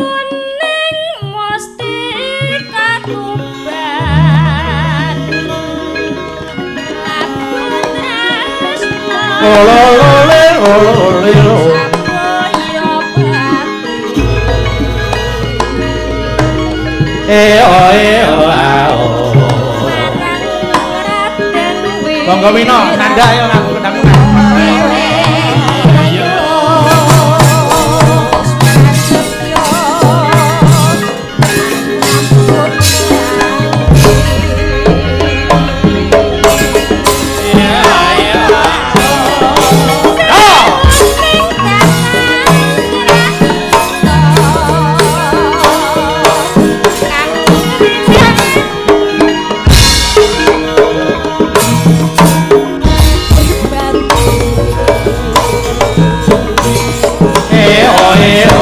Sriuning Mustika Tuban. Lagu tresna Saboyo bakti. E o e o a o. Marang Raden Monggo Wino, nanda ayo nganggo kendang. E o e o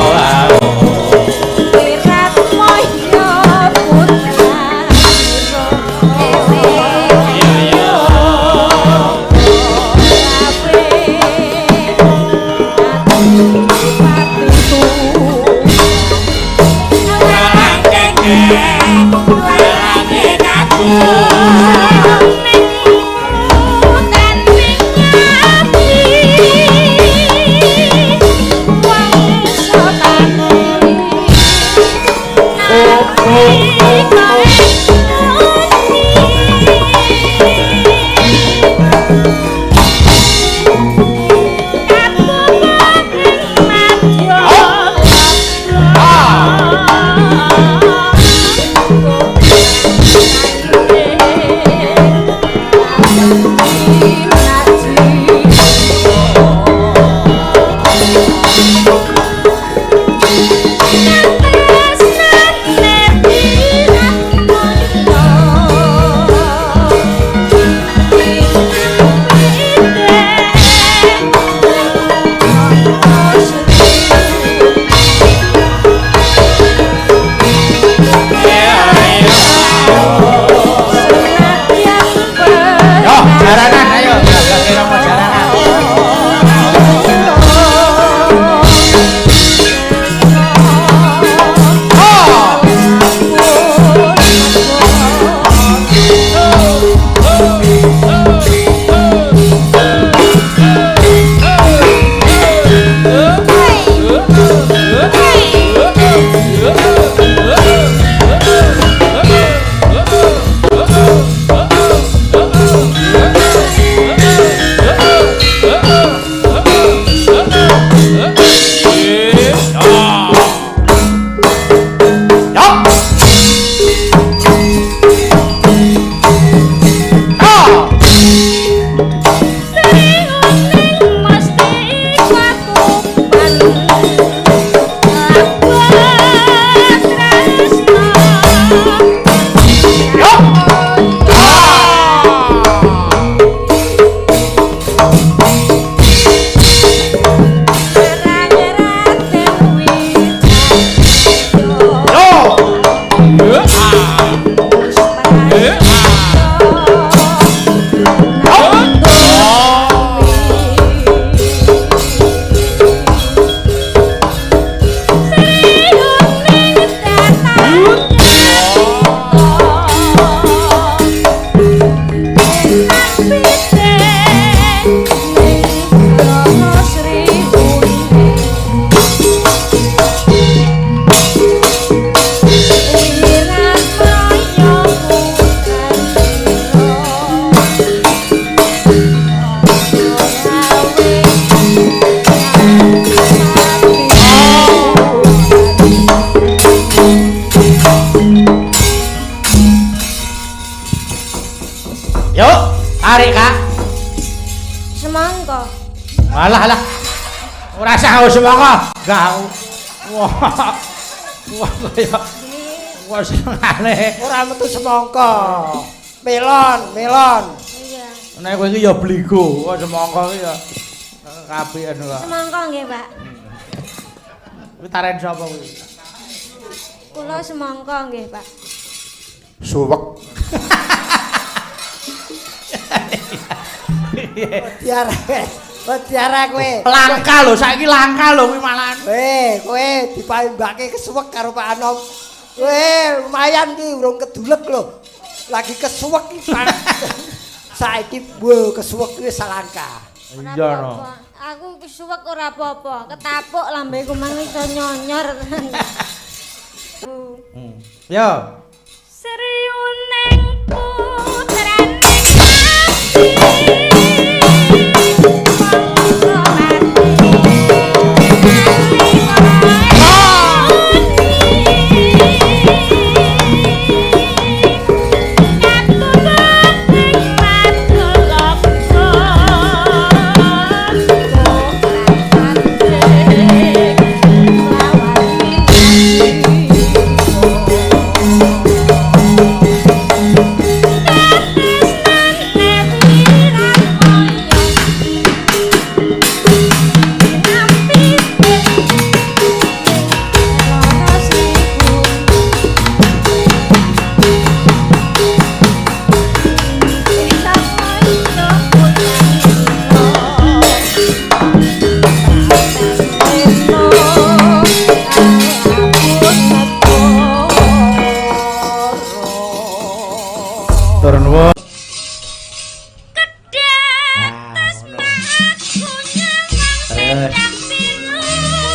a o. Yo, jaranan ayo, blablas romo jaranan. Oh! Yo! Oh! Yo! Yo! Yuk, tarik Kak. Semangka. Alah alah. Ora usah semangka. Enggak aku. Wah. Wah kaya wah senengane. Ora metu semangka. Melon, melon. Iya. Nek kowe iki ya bligo, kok semangka iki ya kapian kok. Semangka nggih, Pak. Kuwi taren sapa kuwi? Kula semangka nggih, Pak. Suwek. Biara kowe. Langka lho, saiki langka lho kuwi malahan. Kowe, kowe dipambake kesuwek karo Pak Anom. Kowe lumayan ki urung kedulek lho. Lagi kesuwek ki. Saiki wo kesuwek kuwi langka. Iya no. Aku kesuwek ora apa-apa, ketapuk lambeku mang iso nyonyor. Yo. Sriuneng putrane Nabi.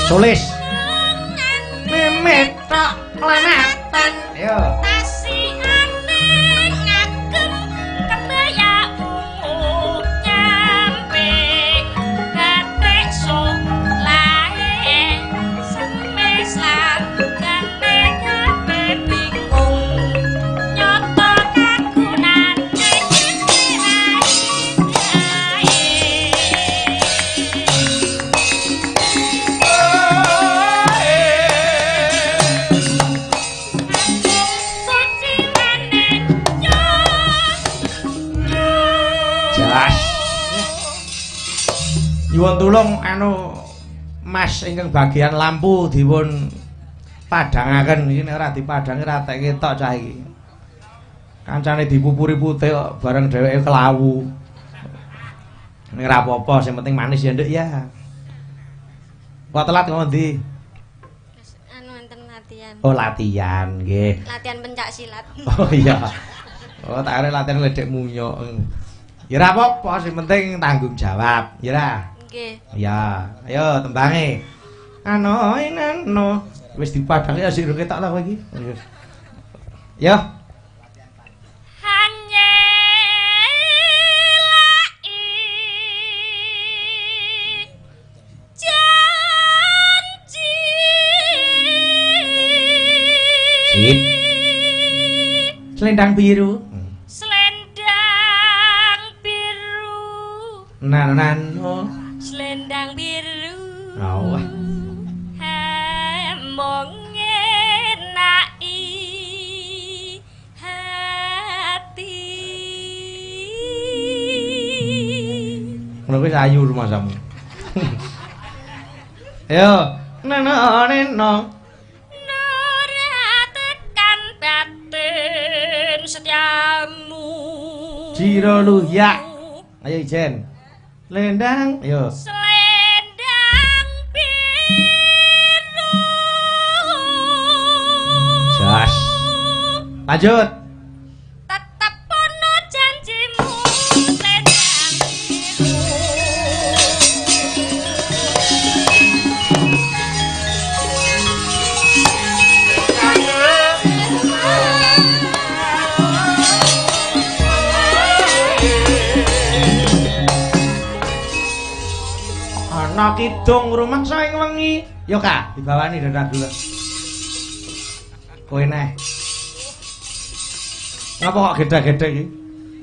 Tulis. Memet tok lanatan. Yo. Tasikane ngagem kebaya ungu nyampe gatek solahe semes lan gane kabeh bingung nyoto kagunane Nyuwun tulung anu Mas ingkang bagian lampu dipun padhangaken iki nek ora dipadhangi ra tek ketok cah iki. Kancane dipupuri putih kok bareng dheweke kelawu. Ning ora apa-apa, sing penting manis ya Nduk ya. Kok telat kok ngendi? Anu enten latihan. Oh, latihan nggih. Latihan pencak silat. Oh iya. Oh, tak arep latihan ledek munyuk. Ya ora apa-apa, sing penting tanggung jawab, ya ora? Nggih. Ya, ayo tembange. Ano inano. Wis dipadhangi ya sik ketok ta kowe iki. Ya. Hanyelai janji. Sip. Selendang biru. Selendang biru. Nano nano. Selendang biru. Oh. Hemong ngenaki hati. Ngono kuwi ayu rumasamu. Ayo, nano neno. Nora tekan batin setiamu. Jiro luhyak. Ayo ijen. Selendang, ayo. Selendang biru. Jas. Lanjut. Tetep ono janjimu selendang biru. Ana kidung rumangsa ing wengi. Yo Kak, dibawani dadah dulu. Kowe neh. Ngapa kok gedhe-gedhe iki?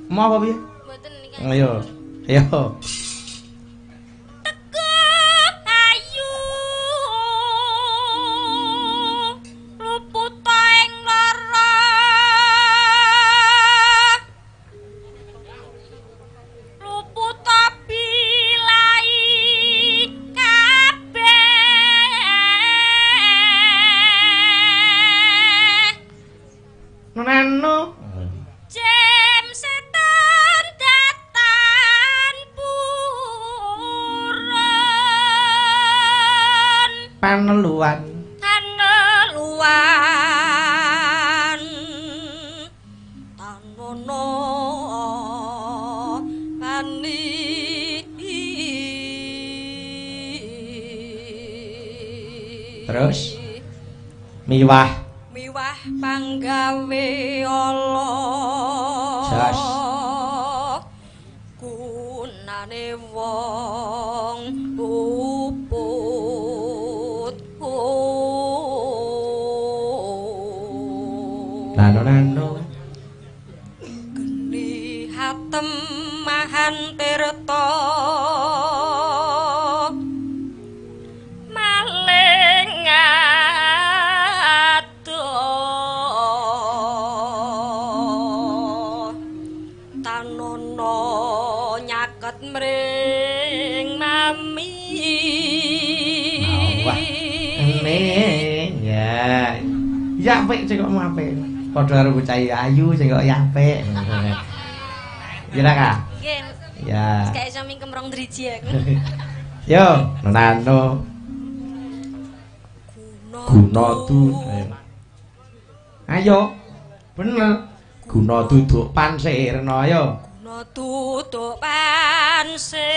Mau apa piye? Mboten niki. Ayo. Ayo. Teko ayu luput ing lara. Luput bilai kabeh. Neno. Jem setan datan Taneluan. Taneluan tanono bani. Terus miwah miwah panggawe Allah. Jos. Gunane wong puput. Nano nano geni hatem mahan tirta maling adoh tanono nyaket mring mami. Wah, ene ya. Ya apik sing kok apik. Padha karo bocah ayu sing kok ya apik. Ya ra, Kak? Nggih. Ya. Wis gak iso mingkem rong driji aku. Yo, nano. Guna tu. Ayo. Bener. Guna duduk pansirna ayo. Guna duduk pansirna.